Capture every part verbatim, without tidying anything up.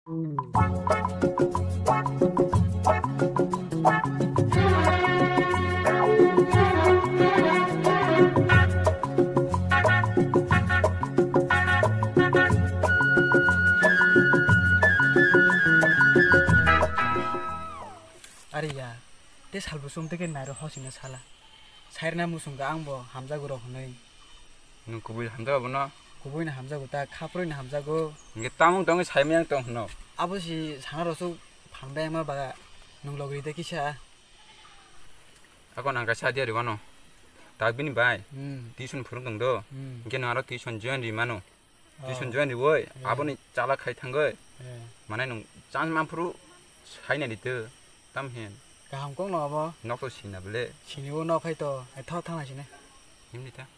Are ya, te salbo sum teke nairo hosina sala. Sairna musung ka ang bo hamjago rok hwnwi. Nwng kubui hamjago bono? Kubui no hamjago ta, khaprui no hamjago. Hingke tamung tongwi saimaya tong hwno. Abo si sana rosuk phandai ma ba nwng logri de kisa. Ako nang kaisa dia riwano. Tak bini bai. Hmm. Tuition phurung tong do. Hmm. Hingke nang aro tuition join ri mano. Tuition join riwoi, aboni chala khai thangoi. Mane nwng chance manphuru saina rito, tam hin. Kaham kok no abo. Nok to sina bele. Sini o nok hai to, ai tho thang sini. Himni ta.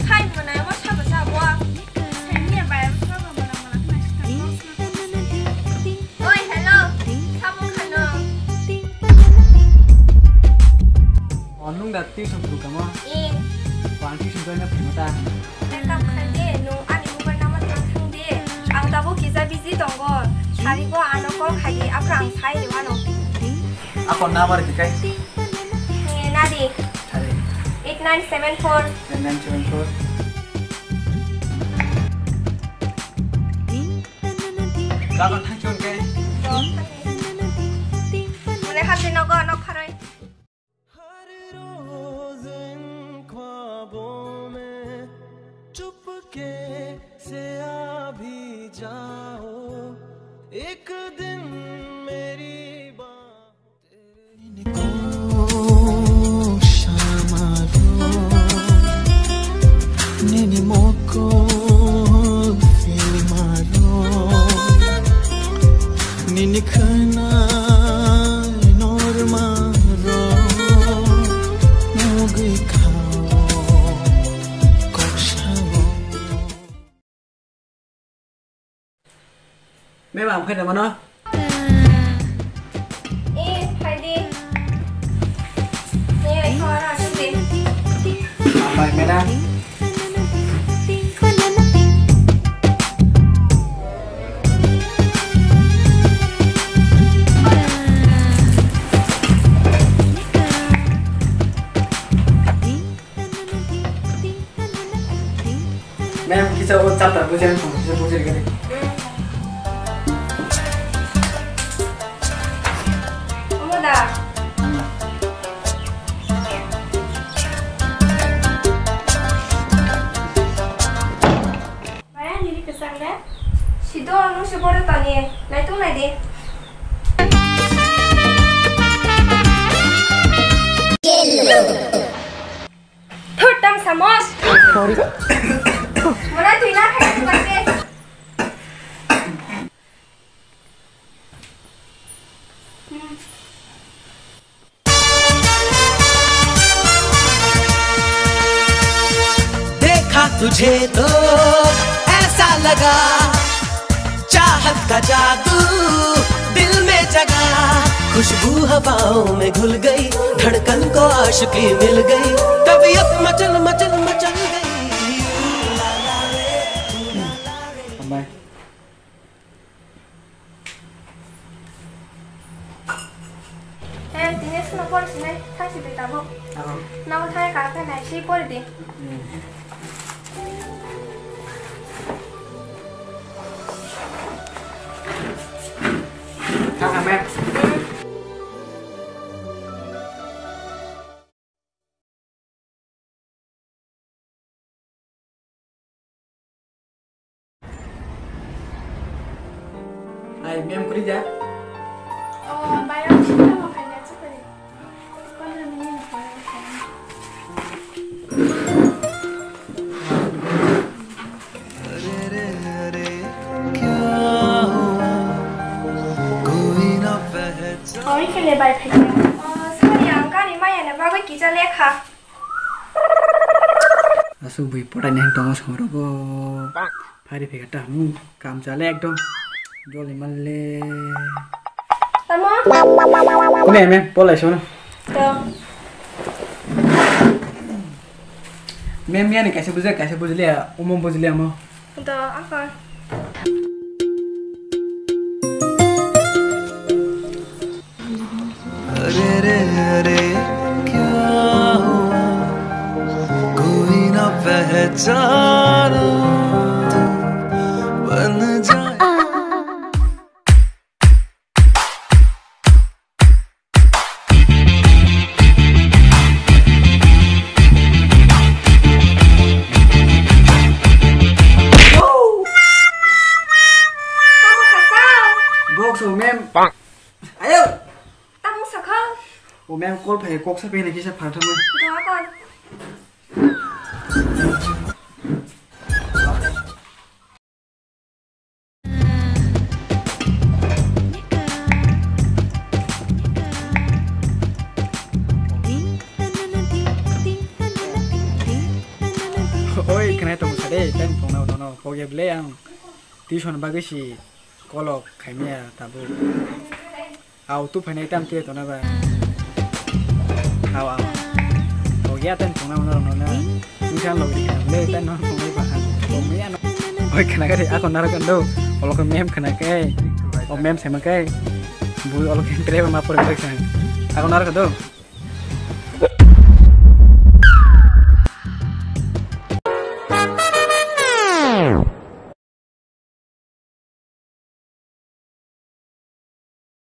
Hai, mwnai omo sabo sabo. Sani ya bai omo sabo mwnai mwnai khna sita. Oi, hello. Sabo khano. O, nwng da tuition phuru kamo? Eh. Bo ang tuition join na phuru ta. Makeup khai de, nwng ani mobile number tang thang de. Ang tabuk kisa busy tongo. Sari ko ano call khai di, apra ang sai de wano. Ako number di kai? Eh, nadi. Thari. Eight nine seven four. Eight nine seven four. Bakal thangchon ke? Mane hati nogo nok kharoi. हर रोज इन ख्वाबों में चुपके से आ भी जाओ, एक दिन मेरी बाहों Nini ko shamaro, nini moko filmaro, nini khana normaro, mugwi khao kok sao. Mem, ang phaina mano? Eh, phaidi. Eh, ai, khora, sudi. Amai, mena. Ma'am, kisa o chapter bujiya, kisa bujiya gani. Omo da. Maya nini kwchang le? Sido, nwng se boro tani, naitung nai di. Thut, tam samos. Sorry. Mona twi na khai tu babe. देखा तुझे तो ऐसा लगा, चाहत का जादू दिल में जगा, खुशबू हवाओं में घुल गई, धड़कन को आशिकी मिल गई, तबीयत मचल मचल मचल गई। Amai. Eh, tini sino pori sinai, thang si twi tabuk. Abo. Nogo thai ka khe nai si pori di. Hmm. Thang kha me. Hmm. Ai, mem kuri ja? Oh, bayar sih, mau kaya aja kali. Kau udah mending apa ya? Bai phai. Oh, sorry, ang gari maya na bagwi kisa lekha. Asuk bui potai nang tongo songro go. Phari phega ta hum kam chale ekdom. Joli malle. Tamo? Kune me polai sono. To. Mem yani kaisa bujai, kaisa bujli ya, umum bujli amo. To, apa? अरे रे अरे क्या हुआ, कोई ना पहचाना, तू बन जाए। Box o mem. Ayo. Tamo sakha. O mem call phai kok sa pene kisa phathamwi. Doa kon. Oi, khnai tong sa de, tei phone no no, pogya ble ang tuition bagwi si kolok khaimya tabuk. Au, tu phainai tam tuya tona ba. Au, au. Au, ya tan tona mano no na. Insan lo di le tan no tona ba. Ko me ano. Oi, khana kare, ako naro kan do. Olo ko mem khana kai. O mem sema kai. Bu olo ko tre ma por kai. Ako naro kan do.